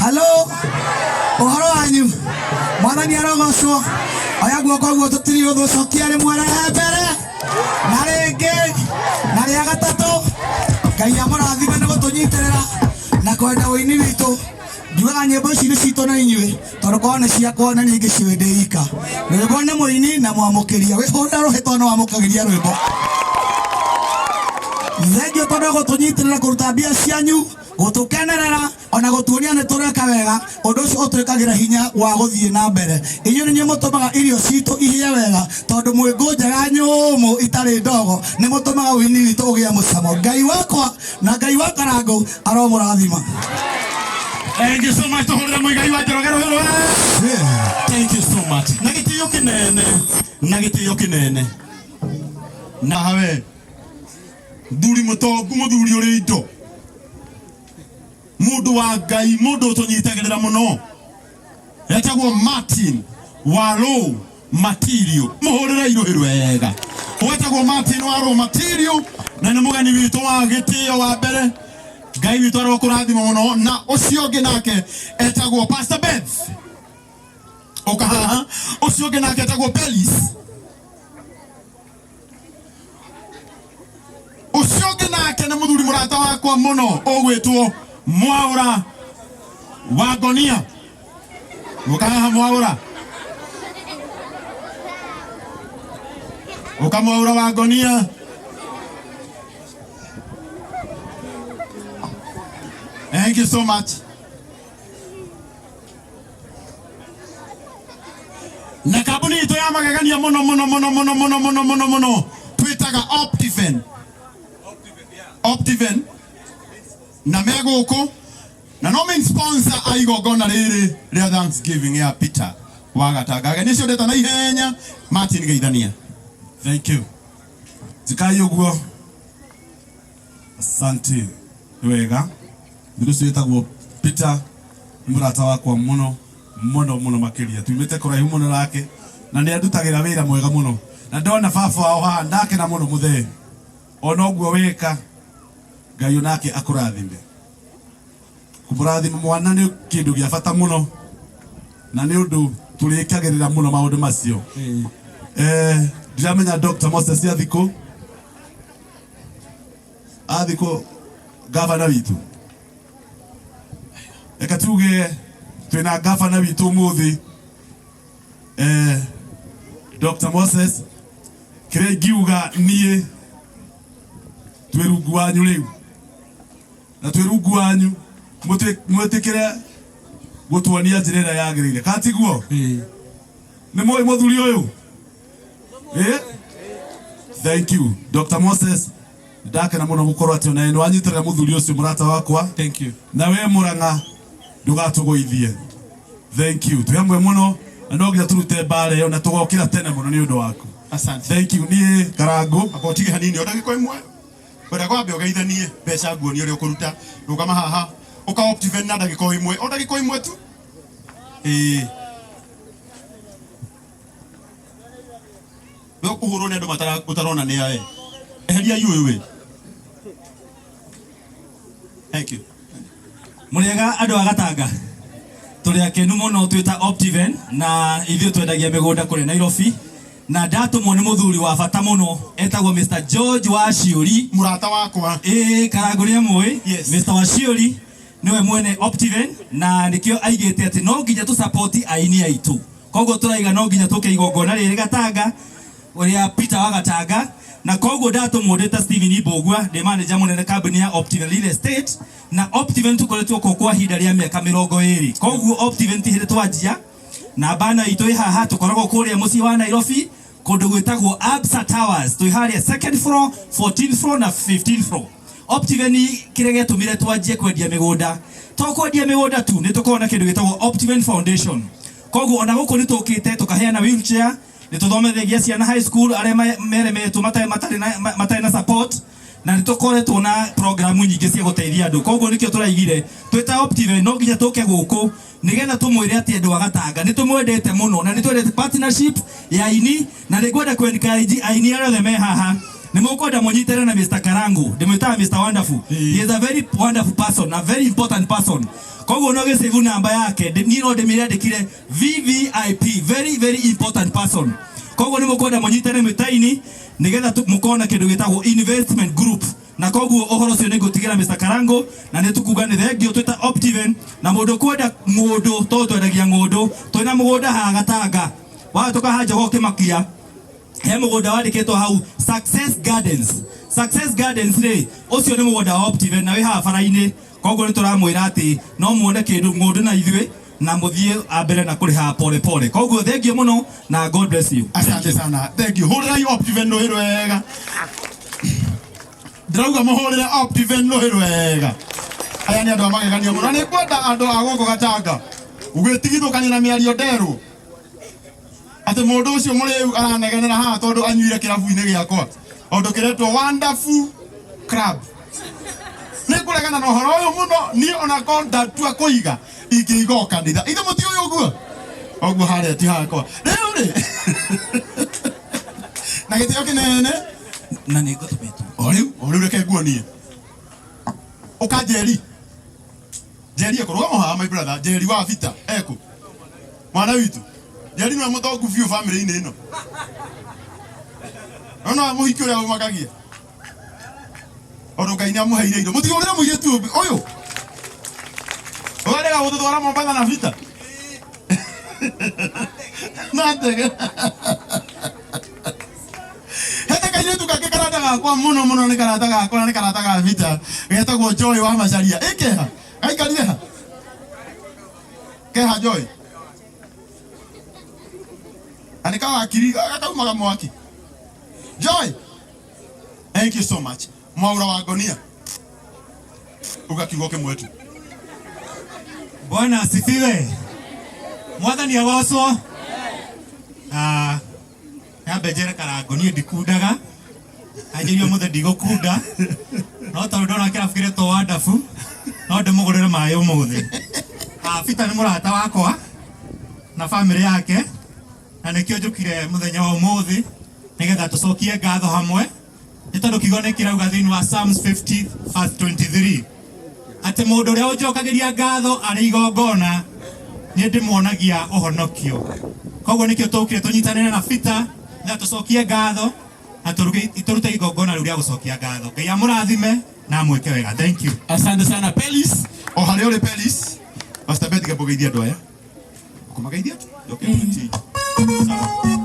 Halo, ũhoro wanyu, mwathani arogocwo. Oya guoko guo tũtiri ũthũ, cokia rĩmwe rehe mbere na rĩngĩ na rĩa gatatũ. Ngai amũrathime nĩ gũtũnyitĩrĩra na kwenda ũini witũ. Njugaga nyĩmbo ici nĩ citũ na inyuĩ, tondũ korwo nĩ ciakwa na niĩ ingĩciũĩ ndĩ ika. Rwĩmbo nĩ mũini na mwamũkĩria, wĩhũrĩra rũhĩ tondũ nĩ wamũkagĩria rwĩmbo. Thengiũ tondũ gũtũnyitĩrĩra kũruta mbia cianyu, gũtũkenerera ona gũtuonia nĩ tũreka wega, ũndũ ũcio ũtwĩkagĩra hinya wa gũthiĩ na mbere. Inyuĩ nĩ inyuĩ mũtũmaga irio citũ ihĩe wega, tondũ mwĩ ngũ njega nyũmũ itarĩ ndogo, nĩ mũtũmaga ũini witũ ũgĩe mũcamo. Ngai wakwa na Ngai wa Karangũ aromũrathima. Thank you so much. Tuhurire Muigai wa Njoroge rũhĩ rwa. Thank you so much. Na gĩtĩo kĩnene, na gĩtĩo kĩnene. Na hawe thuri mũtongu, mũthuri ũrĩ indo, mũndũ wa Ngai, mũndũ ũtũnyitagĩrĩra mũno, etagwo Martin Waru Matirio. Mũhũrĩre irũhĩ rwega. Wetagwo Martin Waru Matirio na nĩ mũgeni witũ wa gĩtĩo wa mbere. Ngai witũ arokũrathima mũno. Na ũcio ũngĩ nake etagwo Pastor Beth. Ũka haha. Ũcio ũngĩ nake etagwo Belis. Ũcio ũngĩ nake nĩ mũthuri mũrata wakwa mũno ũgwĩtwo Mwaũra wa Ngonia. Ũka haha Mwaũra. Ũka Mwaũra wa Ngonia. Thank you so much. Na kambuni itũ ya magegania mũno mũno mũno mũno mũno mũno mũno mũno twĩtaga Optiven. Optiven na me gũkũ na no main sponsor a igongona rĩrĩ rĩa Thanksgiving ya Peter wa Gatanga. Ageni acio ndeta na ihenya Martin Geithania. Thank you. Jikai ũguo. Asante. Nĩ wega. Mũndũ ũcio wĩtagwo Peter nĩ mũrata wakwa mũno mũno mũno makĩria. Tumĩte kũraihu mũno nake na nĩ andutagĩra wĩra mwega mũno. Na ndona baba wao haha ndakena mũno mũthee. Ona ũguo weka Ngai onake akũrathime. Kũmũrathima mwana nĩ kĩndũ gĩa bata mũno na nĩ ũndũ tũrĩkagĩrĩra mũno maũndũ macio. Ndiramenya Dr. Moses athikũ athikũ gavana witũ, reke tuge twĩna gavana witũ ũmũthĩ, Dr. Moses. Kĩrĩa ingiuga niĩ twĩ rungu wanyu rĩu, na twĩ rungu wanyu mwĩtĩkĩre gũtuonia njĩra ĩrĩa yagĩrĩire, kana tiguo? Nĩ mũĩ mũthuri ũyũ? Thank you Dr. Moses, ndakena mũno gũkorwo atĩ ona nĩ wanyitĩrĩra mũthuri ũcio mũrata wakwa. Thank you. Na we Mũrang'a ndũgatũgũithie. Thank you. Twĩ hamwe mũno na no nginya tũrute mbara ĩyo na tũgokĩra tene mũno nĩ ũndũ waku. Asante. Thank you. Niĩ Karangũ. Amba ũtige hanini o ndagĩka ĩmwe. Kwenda kwambe ũgeithanie mbeca nguonie ũrĩa ũkũruta. Rũgama haha ũka Optiven na ndagĩka o ĩmwe, o ndagĩka o ĩmwe tu. Ĩĩ. We ũkũhũrwo nĩ andũ ũtarona nĩ ae. Eheria ũyũ we. Thank you. Mũrĩega andũ a Gatanga, tũrĩ akenu mũno twĩ ta Optiven na ithuĩ twendagia mĩgũnda kũrĩa Nairobi, na ndatũmwo nĩ mũthuri wa bata mũno etagwo Mr. George Waciũri. Mũrata wakwa. Ĩĩ, Karangũ nĩ amũĩ. Yes. Mr. Waciũri nĩwe mwene Optiven na nĩkĩo aigĩte atĩ no nginya tũ support aini aitũ, koguo tũraiga no nginya tũke igongona rĩrĩ Gatanga ũrĩa Peter wa Gatanga, na koguo ndatũmwo ndĩ ta Steven Mbũgua, ndĩ manager mũnene kambuni ya Optiven Real Estate, na Optiven tũkoretwo kuo kwa ihinda rĩa mĩaka 20, koguo Optiven ti hĩndĩ twanjia, na bana itũ ĩ haha, tũkoragwo kũrĩa mũciĩ wa Nairobi kũndũ gwĩtagwo Absa Towers, twĩ harĩa second floor, 14th floor na 15th floor. Optiven kĩrĩa gĩatũmire twanjie kwendia mĩgũnda, to kwendia mĩgũnda tu, nĩ tũkoragwo na kĩndũ gĩtagwo Optiven Foundation, koguo ona gũkũ nĩ tũkĩte tũkaheana wheelchair, nĩ tũthomithagia ciana high school arĩa meremetwo matarĩ na support, na nĩ tũkoretwo na programu nyingĩ cia gũteithia andũ, koguo nĩkĩo tũraigire twĩ ta Optiven no nginya tũke gũkũ nĩgetha tũmwĩre atĩ andũ a Gatanga nĩ tũmwendete mũno na nĩ twendete partnership ya aini, na nĩ ngwenda kũ encourage aini arĩa othe me haha, nĩ mũkwenda mũnyitane na Mr. Karangu, ndĩmwĩtaga Mr. Wonderful. He is a very wonderful person, a very important person. Koguo no gĩcĩbu namba yake, niĩ no ndĩmĩandĩkire VVIP, very very important person. Koguo nĩ mũkwenda mũnyitane mĩtaini nĩgetha mũkona kĩndũ gĩtagwo investment group. Na koguo ũhoro ũcio nĩ ngũtigĩra Mr. Karango na nĩ tũkuga nĩ thengio twĩta Optiven na mũndũ kwenda ng'ũndũ tondũ twendagia ng'ũndũ twĩna mũgũnda haha Gatanga wahĩtũka haha Jogoo Kĩmakia he mũgũnda wandĩkĩtwo hau Success Gardens. Success Gardens rĩ ũcio nĩ mũgũnda wa Optiven na wĩ haha bara-inĩ. Koguo nĩ tũramwĩra atĩ no muone kĩndũ ng'ũndũ na ithuĩ na mũthiĩ ambere na kũrĩha pole pole. Koguo thengio mũno na God bless you. Asante sana, thank you. Hũrĩrai Optiven rũhĩ rwega. Ndĩrauga mũhũrĩre Optiven rũhĩ rwega. Aya nĩ andũ a mageganio mũno. Na nĩ ngwenda andũ a gũkũ Gatanga gwĩtigithũkania na mĩario nderũ atĩ mũndũ ũcio mũrĩu aranegenera haha tondũ anyuire kĩrabu-inĩ gĩakwa ũndũ kĩretwo Wonderful Club. Nĩ ngũregana na ũhoro ũyũ mũno niĩ ona korwo ndatua kũiga ingĩiga o kanitha. Ithe mũtiũĩ ũguo? Ũguo harĩa ti hakwa. Rĩu rĩ na gĩtĩo kĩnene na nĩ ngũtũmĩtwo. O rĩu, o rĩu reke nguonie. Ũka Njeri. Njeri ekũ? Rũgama haha my brother. Njeri wa Vita ekũ? Mwana witũ. Njeri nĩwe mũtongu biũ family-inĩ ĩno. No no mũhiki ũrĩa ũmakagia. Tondũ Ngai nĩ amũheire indo. Mũtigũrĩre mũirĩtu ũyũ. Ũrarega gũtũtwara Mombatha na Vita. Na ndege. Hete kairĩtu kangĩ karata gakwa mũno mũno nĩ karata gakwa na nĩ karata ga Vita getagwo Joy wa Macharia. Ĩkeha? Gaikarire ha? Keha Joy? Na nĩ kawakiri gakaumaga mwaki. Joy, thank you so much. Mwaura wa Ngonia. Uga kiugo kĩmwe tu. Bwana asifiwe. Mwathani agocwo. Nyambe njĩre Karango niĩ ndikundaga. Anjĩrie ũmũthĩ ndigũkunda. No tondũ ndona kĩrabu kĩretwo Wonderful, no ndĩmũgũrĩre maĩ ũmũthĩ. Peter nĩ mũrata wakwa na family yake na nĩkĩo njũkire mũthenya wa ũmũthĩ nĩgetha tũcokie ngatho hamwe nĩ tondũ kiugo nĩ kĩrauga thĩinĩ wa Psalms 50 verse 23 atĩ mũndũ ũrĩa ũnjokagĩria ngatho arĩ igongona nĩ ndĩmuonagia ũhonokio. Koguo nĩkĩo tũkire tũnyitanĩre na Peter na tũcokie ngatho na tũrute igongona rĩu rĩa gũcokia ngatho. Ngai amũrathime na amwĩke wega. Thank you. Asante sana Pelis. O harĩa ũrĩ Pelis. Pastor Beth kĩambo geithia andũ aya. Ũkũmageithia tu? Njoke tũrĩtie. Sawa.